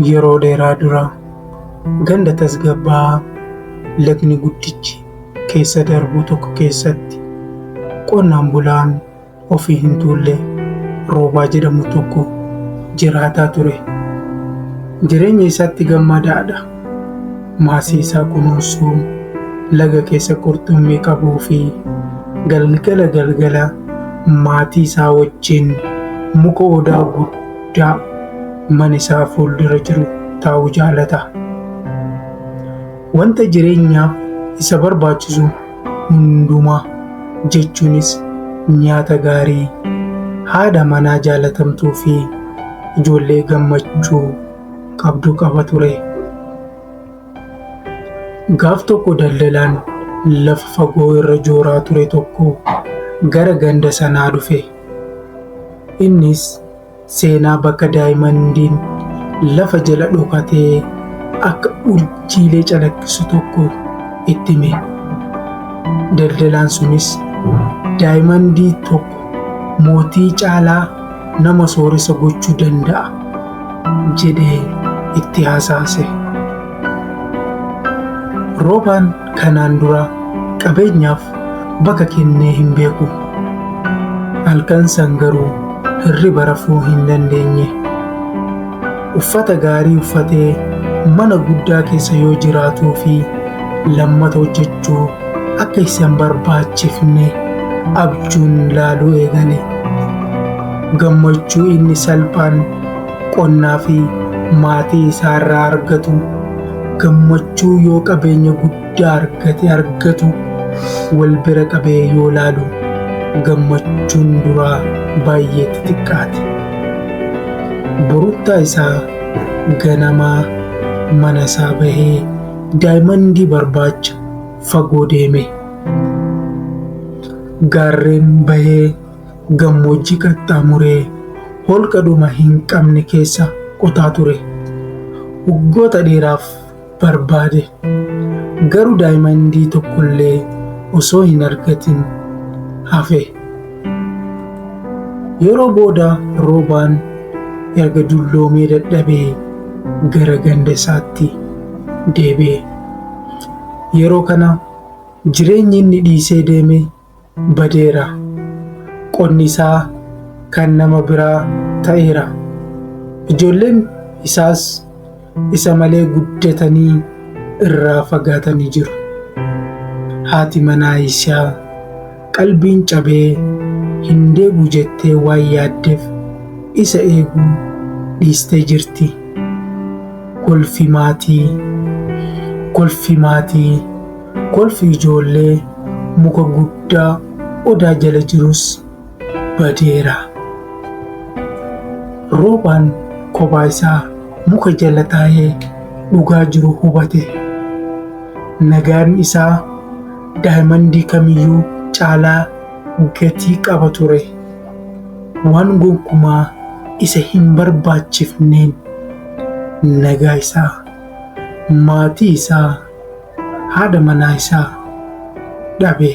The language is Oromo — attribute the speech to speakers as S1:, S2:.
S1: Yeroo dheeraa dura ganda tasgabbaa'aa lagni guddichi keessa darbu tokko keessatti qonnaan bulaan ofii hin tuulle Roobaa jedhamu tokko jiraataa ture. Jireenya isaatti gammadaadha. Maasii isaa kunuunsuu, laga keessa qurxummii qabuu fi galgala galgala maatii isaa wajjin muka odaa guddaa mana isaa fuuldura jiru taa'uu jaalata. Wanta jireenyaaf isa barbaachisu hundumaa jechuunis nyaata gaarii, haadha manaa jaalatamtuu fi ijoollee gammachuu qabdu qaba ture. Gaaf tokko daldalaan lafa fagoo irra jooraa ture tokko gara ganda sanaa dhufe. Innis seenaa bakka daayimandiin lafa jala dhokatee akka urjiilee calaqqisu tokko itti hime. Daldalaan sunis daayimandii tokko mootii caalaa nama sooressa gochuu danda'a jedhee itti hasaase. Roobaan kanaan dura qabeenyaaf bakka kennee hin beeku. Halkan san garuu hirriba rafuu hin dandeenye. Uffata gaarii uffatee mana guddaa keessa yoo jiraatuu fi lammata hojjechuu akka isa hin barbaachifne abjuun laaluu eegale. Gammachuu inni salphaan qonnaa fi maatii isaa irraa argatu, gammachuu yoo qabeenya guddaa argate argatu wal bira qabee yoo laalu gammachuun duraa baay'ee xixiqqaate. Borumtaa isaa ganamaa mana isaa bahee daayimandii barbaacha fagoo deeme. Gaarreen bahee gammoojjii qaxxaamuree holqa dhuma hin qabne keessa qotaa ture. Waggoota dheeraaf barbaade. Garuu daayimandii tokkollee osoo hin argatin hafe. Yeroo booda Roobaan erga dulloomee dadhabee gara ganda isaatti deebi'e. Yeroo kana jireenyi inni dhiisee deeme badeera. Qonni isaa kan nama biraa ta'eera. Ijoolleen isaas isa malee guddatanii irraa fagaatanii jiru. Haati manaa isaa qalbiin cabee hin deebi'u jettee waan yaaddeef isa eeguu dhiistee jirti. Kolfi maatii, kolfi maatii, kolfi ijoollee muka guddaa odaa jala jirus badeera. Roobaan kophaa isaa muka jala taa'ee dhugaa jiru hubate. Nagaan isaa daayimandii kamiyyuu caalaa gatii qaba ture. Waan gonkumaa isa hin barbaachifneen nagaa isaa, maatii isaa, haadha manaa isaa dhabe.